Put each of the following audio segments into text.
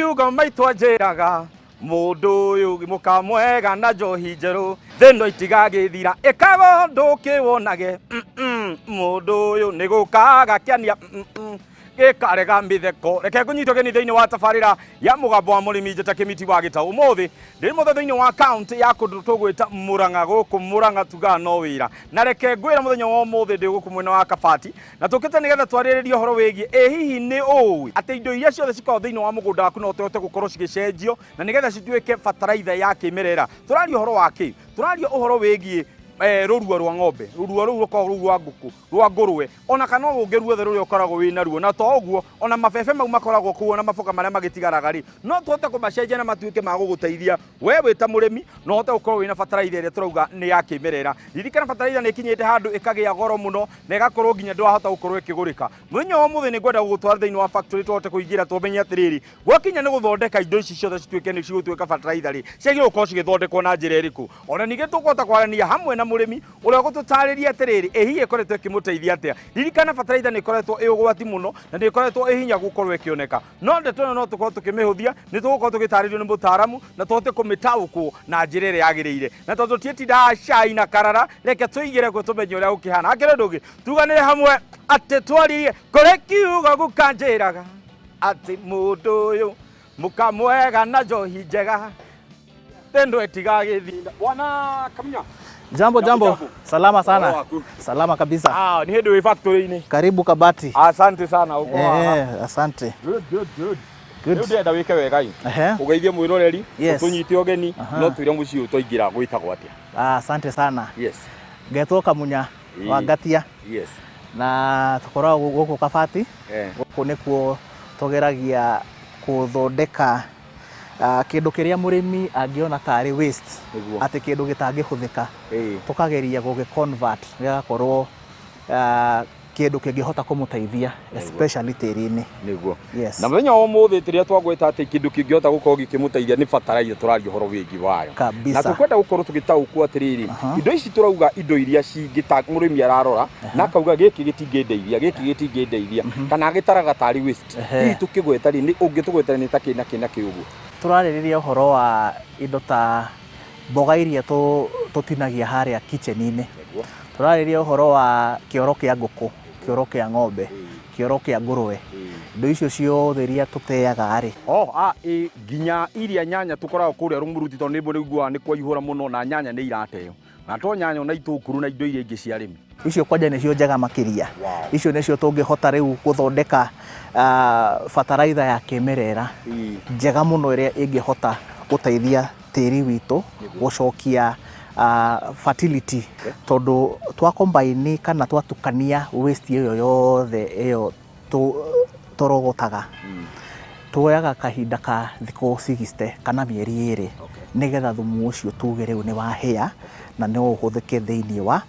Kiugo maitũ anjĩraga mũndũ ũyũ mũkamwega na njohi njerũ thĩno itigagĩthira ĩkaga ũndũ kĩwonage. Mũndũ ũyũ nĩ gũkaga kĩania gĩkarega mĩtheko. Reke ngũnyite ũgeni thĩinĩ wa tabarĩra ya Mũgambo wa Mũrĩmi, njĩta Kĩmiti wa Gĩtaũ. Ũmũthĩ ndĩ mũthĩ thĩinĩ wa kaunti ya kũndũ tũgwĩta Mũrang'a. Gũkũ Mũrang'a tugaga no wĩra, na reke ngwĩra mũthenya wa ũmũthĩ ndĩ gũkũ mwena wa Kabati na tũkĩte nĩgetha twarĩrĩrie ũhoro wĩgiĩ ĩ hihi nĩ ũĩ atĩ indo iria ciothe cikoragwo thĩinĩ wa mũgũnda waku no tũhote gũkorwo cigĩcenjio na nĩgetha cituĩke bataraitha ya kĩmerera. Tũraria ũhoro wa kĩ? Tũraria ũhoro wĩgiĩ rũrua rwa ng'ombe, rũrua rũu rũkoragwo rũu rwa ngũkũ, rwa ngũrwe, ona kana rũngĩ ruothe rũrĩa ũkoragwo wĩ naruo. Na to ũguo, ona mabebe mau makoragwo kũu, ona maboga marĩa magĩtigaraga rĩ, no tũhote kũmacenjia na matuĩke ma gũgũteithia we wĩ ta mũrĩmi, na ũhote gũkorwo wĩna bataraitha ĩrĩa tũrauga nĩ ya kĩmerera. Ririkana bataraitha nĩ ĩkinyĩte handũ ĩkagĩa goro mũno na ĩgakorwo nginya ndwahota gũkorwo ĩkĩgũrĩka. Mũthenya wa ũmũthĩ nĩ ngwenda gũgũtwara thĩinĩ wa factory tũhote kũingĩra tũmenye atĩrĩrĩ, gwakinya nĩ gũthondeka indo ici ciothe cituĩke nĩ cigũtuĩka bataraitha rĩ, ciagĩrĩirwo gũkorwo cigĩthondekwo na njĩra ĩrĩkũ. Ona ningĩ tũkũhota kwarania hamwe na mũrĩmi ũrĩa ũgũtũtarĩria atĩrĩrĩ, ĩ hihi ĩkoretwo ĩkĩmũteithia atĩa. Ririkana bataraitha nĩ ĩkoretwo ĩ ũgwati mũno na nĩ ĩkoretwo ĩ hinya gũkorwo ĩkĩoneka, no ndeto ĩno no tũkorwo tũkĩmĩhũthia. Nĩ tũgũkorwo tũgĩtarĩrio nĩ mũtaaramu na tũhote kũmĩtaũkwo na njĩra ĩrĩa yagĩrĩire. Na tondũ tũtiĩtindaga cai na karara, reke tũigĩre kuo tũmenye ũrĩa gũkĩhana. Hakĩrĩ ũndũ ũngĩ, tuganĩre hamwe atĩ twaririe kũrĩ kiugo gũkanjĩraga atĩ mũndũ ũyũ mũkamwega na njohi njega tendo ĩtigagĩthinda. Bwana Kamunya. Jambo, jambo. Jambo. Salama sana. Waku. Salama kabisa. Ah, ni hĩndĩ wĩ factory-inĩ. Karibu Kabati. Asante sana, uko haha. Asante. Good, good, good. Good. Rĩu ndĩrenda wĩke wega ĩ. Ũgeithie mwĩroreri, ũtũnyite ũgeni, no twĩre mũciĩ ũyũ twaingĩra gwĩtagwo atĩa. Ah, asante sana. Ngetwo Kamunya wa Ngatia. Na tũkoragwo gũkũ Kabati. Gũkũ nĩkuo tũgeragia gũthondeka kĩndũ kĩrĩa mũrĩmi angĩona tarĩ waste, atĩ kĩndũ gĩtangĩhũthĩka, tũkageria gũgĩ convert gĩgakorwo kĩndũ kĩngĩhota kũmũteithia, especially tĩri-inĩ. Nĩguo. Na mũthenya wa ũmũthĩ rĩrĩa twagweta atĩ kĩndũ kĩngĩhota gũkorwo gĩkĩmũteithia nĩ bataraitha, tũraria ũhoro wĩgiĩ wayo. Kabisa. Na tũkwenda gũkorwo tũgĩtaũkwo atĩrĩrĩ, indo ici tũrauga indo iria cingĩta mũrĩmi ararora na akauga gĩkĩ gĩtingĩndeithia, gĩkĩ gĩtingĩndeithia, kana agĩtaraga tarĩ waste. Hihi tũkĩgweta rĩ, nĩ ũngĩtũgwetera nĩ ta kĩ na kĩ na kĩ ũguo? Tũrarĩrĩria ũhoro wa indo ta mboga iria tũtinagia harĩa kitchen-inĩ. Tũrarĩrĩria ũhoro wa kĩoro kĩa ngũkũ, kĩoro kĩa ng'ombe, kĩoro kĩa ngũrũwe. Indo icio ciothe iria tũteaga rĩ. Oh, ĩ, nginya iria nyanya tũkoragwo kũrĩa Rũmuruti, tondũ nĩ ũiguaga nĩ kwaihũra mũno na nyanya nĩ irateo. Na to nyanya, ona itũngũrũ na indo iria ingĩ cia arĩmi. Icio kwanja nĩcio njega makĩria. Icio nĩcio tũngĩhota rĩu gũthondeka bataraitha ya kĩmerera njega mũno ĩrĩa ĩngĩhota gũteithia tĩri witũ gũcokia fertility, tondũ twa combine kana twatukania waste ĩyo yothe ĩyo tũrogotaga, tuoyaga kahinda ka thikũ 60 kana mĩeri 2 nĩgetha thumu ũcio tuge rĩu nĩ wahĩa na no ũhũthĩke thĩinĩ wa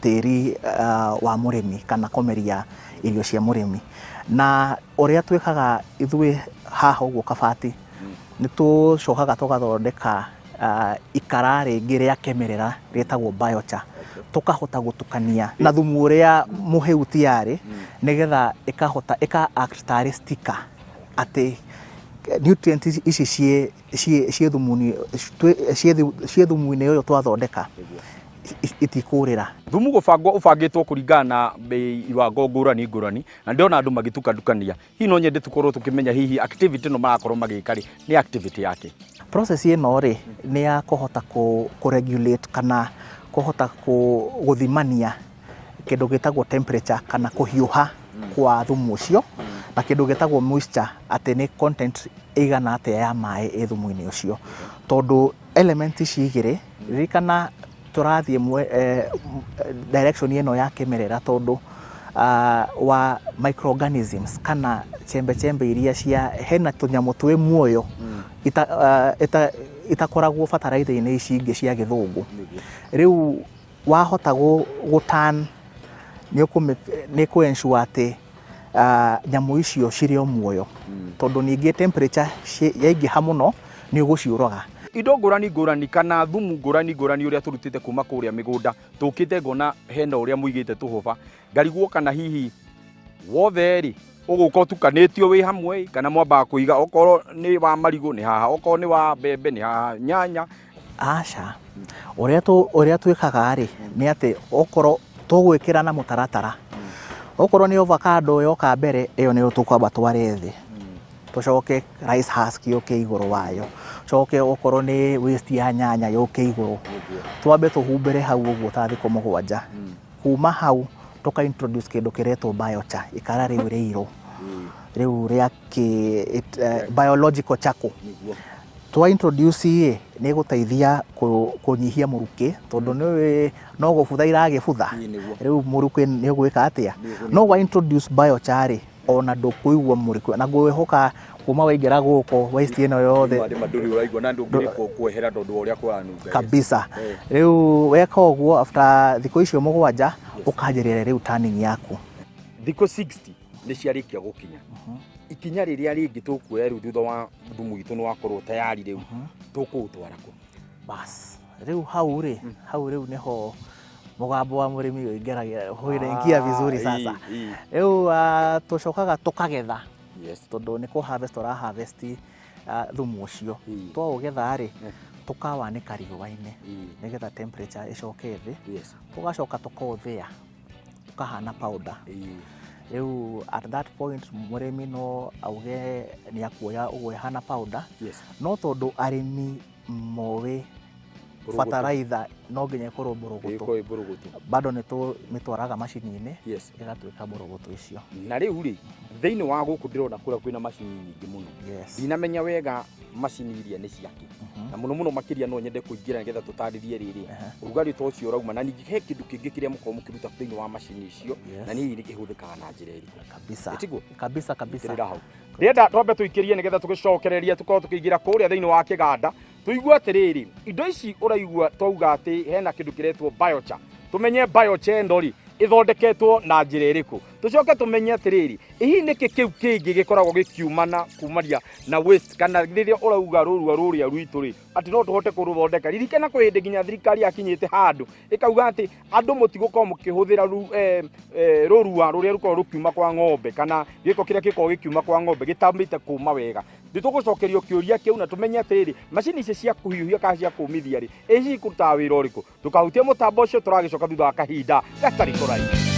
tĩri wa mũrĩmi kana kũmeria irio cia mũrĩmi. Na ũrĩa twĩkaga ithuĩ haha ũguo Kabati, nĩ tũcokaga tũgathondeka ikara rĩngĩ rĩa kĩmerera rĩtagwo biochar, tũkahota gũtukania na thumu ũrĩa mũhĩu tayari nĩgetha ĩkahota ĩka act tarĩ sticker, atĩ nutrient ici ciĩ thumu-inĩ ũyũ twathondeka itikũrĩra. Thumu gũbangwo ũbangĩtwo kũringana na iwango ngũrani ngũrani, na ndĩrona andũ magĩtukatukania. Hihi no nyende tũkorwo tũkĩmenya hihi activity ĩno marakorwo magĩka rĩ, nĩ activity yake? Process ĩno rĩ, nĩ ya kũhota kũ regulate kana kũhota gũthimania kĩndũ gĩtagwo temperature kana kũhiũha kwa thumu ũcio, na kĩndũ gĩtagwo moisture, atĩ nĩ content ĩigana atĩa ya maĩ ĩ thumu-inĩ ũcio. Tondũ element ici igĩrĩ, ririkana tũrathiĩ direction ĩno ya kĩmerera, tondũ wa microorganisms kana chembe chembe iria cia hena tũnyamũ twĩ muoyo itakoragwo bataraitha-inĩ ici ingĩ cia gĩthũngũ. Rĩu wahota gũ turn nĩ kũ ensure atĩ nyamũ icio cirĩ o muoyo, tondũ ningĩ temperature yaingĩha mũno nĩ ũgũciũraga. Indo ngũrani ngũrani kana thumu ngũrani ngũrani ũrĩa tũrutĩte kuma kũrĩa mĩgũnda, tũkĩte ngona hena ũrĩa mũigĩte tũhũba, ngarigwo kana hihi wothe rĩ. Ũgũka ũtukanĩtio wĩ hamwe kana mwambaga kũiga okorwo nĩ wa marigũ nĩ haha, okorwo nĩ wa mbembe nĩ haha, nyanya? Aca, ũrĩa tũ ũrĩa twĩkaga rĩ, nĩ atĩ okorwo tũgwĩkĩra na mũtaratara, okorwo nĩ avocado yoka mbere, ĩyo nĩyo tũkwamba tware thĩ, tũcoke rice husk yũke igũrũ wayo, coke okorwo nĩ waste ya nyanya yũke igũrũ, twambe tũhumbĩre hau ũguo ta thikũ 7. Kuma hau tũka introduce kĩndũ kĩretwo biochar, ikara rĩu rĩirũ, rĩu rĩa kĩ biological charcoal. Twa introduce ĩ, nĩ ĩgũteithia kũnyihia mũrukĩ, tondũ nĩ ũĩ no gũbutha iragĩbutha, rĩu mũrukĩ nĩ ũgwĩka atĩa? No wa introduce biochar rĩ, ona ndũkũigua mũrukĩ, na ngwĩhoka kuma waingĩra gũkũ waste ĩno yothe Nĩ ndũrĩ ũraigua na ndũngĩrĩ kwehera tondũ wa ũrĩa kũranunga. Kabisa. Rĩu weka ũguo, after thikũ icio 7 ũkanjĩrĩra rĩu turning yaku. Thikũ 60 nĩ ciarĩkia gũkinya, ikinya rĩrĩa rĩngĩ tũkuoya rĩu thutha wa thumu witũ nĩ wakorwo tayari, rĩu tũkũũtwara kũ? Bas, rĩu hau rĩ, hau rĩu nĩho mũgambo wa mũrĩmi ũingĩragĩra, ũinaingia vizuri. Sasa rĩu tũcokaga tũkagetha, tondũ nĩ kũ harvest tũra harvest thumu ũcio. Twaũgetha rĩ, tũkawanĩka riũa-inĩ nĩgetha temperature ĩcoke thĩ. Tũgacoka tũkaũthĩa ũkahana powder. Rĩu at that point mũrĩmi no auge nĩ akuoya ũguo ĩhana powder, no tondũ arĩmi moĩ Mbũrũgũtũ. Bataraitha no nginya ĩkorwo mbũrũgũtũ. Ĩkorwo ĩ mbũrũgũtũ. Bado nĩ tũmĩtwaraga macini-inĩ, ĩgatuĩka mbũrũgũtũ icio. Na rĩu rĩ, thĩinĩ wa gũkũ ndĩrona kũrĩa kwĩna macini nyingĩ mũno. Ndinamenya wega macini iria nĩ ciake, na mũno mũno makĩria no nyende kũingĩra nĩgetha tũtarĩrie rĩrĩ ũrugarĩ ta ũcio ũrauma, na ningĩ he kĩndũ kĩngĩ kĩrĩa mũkoragwo mũkĩruta thĩinĩ wa macini icio, na nĩ ĩhũthĩkaga na njĩra ĩrĩkũ? Kabisa. Ĩtiguo? Kabisa kabisa. Ĩkĩrĩra hau. Ndĩrenda twambe tũikĩrie nĩgetha tũgĩcokererie, tũkorwo tũkĩingĩra kũrĩa thĩinĩ wa kĩganda, tũigue atĩrĩrĩ, indo ici ũraigua twauga atĩ hena kĩndũ kĩretwo biochar, tũmenye biochar ĩno rĩ ĩthondeketwo na njĩra ĩrĩkũ, tũcoke tũmenye atĩrĩrĩ, hihi nĩkĩ kĩu kĩngĩ gĩkoragwo gĩkiumana kumania na waste, kana rĩrĩa ũrauga rũrua rũrĩa rwitũ rĩ, atĩ no tũhote kũrũthondeka. Ririkana kwĩ hĩndĩ nginya thirikari yakinyĩte handũ ĩkauga atĩ andũ mũtigũkorwo mũkĩhũthĩra rũrua rũrĩa rũkoragwo rũkiuma kwa ng'ombe, kana gĩko kĩrĩa gĩkoragwo gĩkiuma kwa ng'ombe gĩtambĩte kũma wega. Nĩ tũgũcokerio kĩũria kĩu na tũmenye atĩrĩrĩ, macini ici cia kũhiũhia kana cia kũmithia rĩ, ĩ hihi ikũrutaga wĩra ũrĩkũ? Ndũkahutie mũtambo ũcio, tũragĩcoka thutha wa kahinda gatarĩ kũraihu.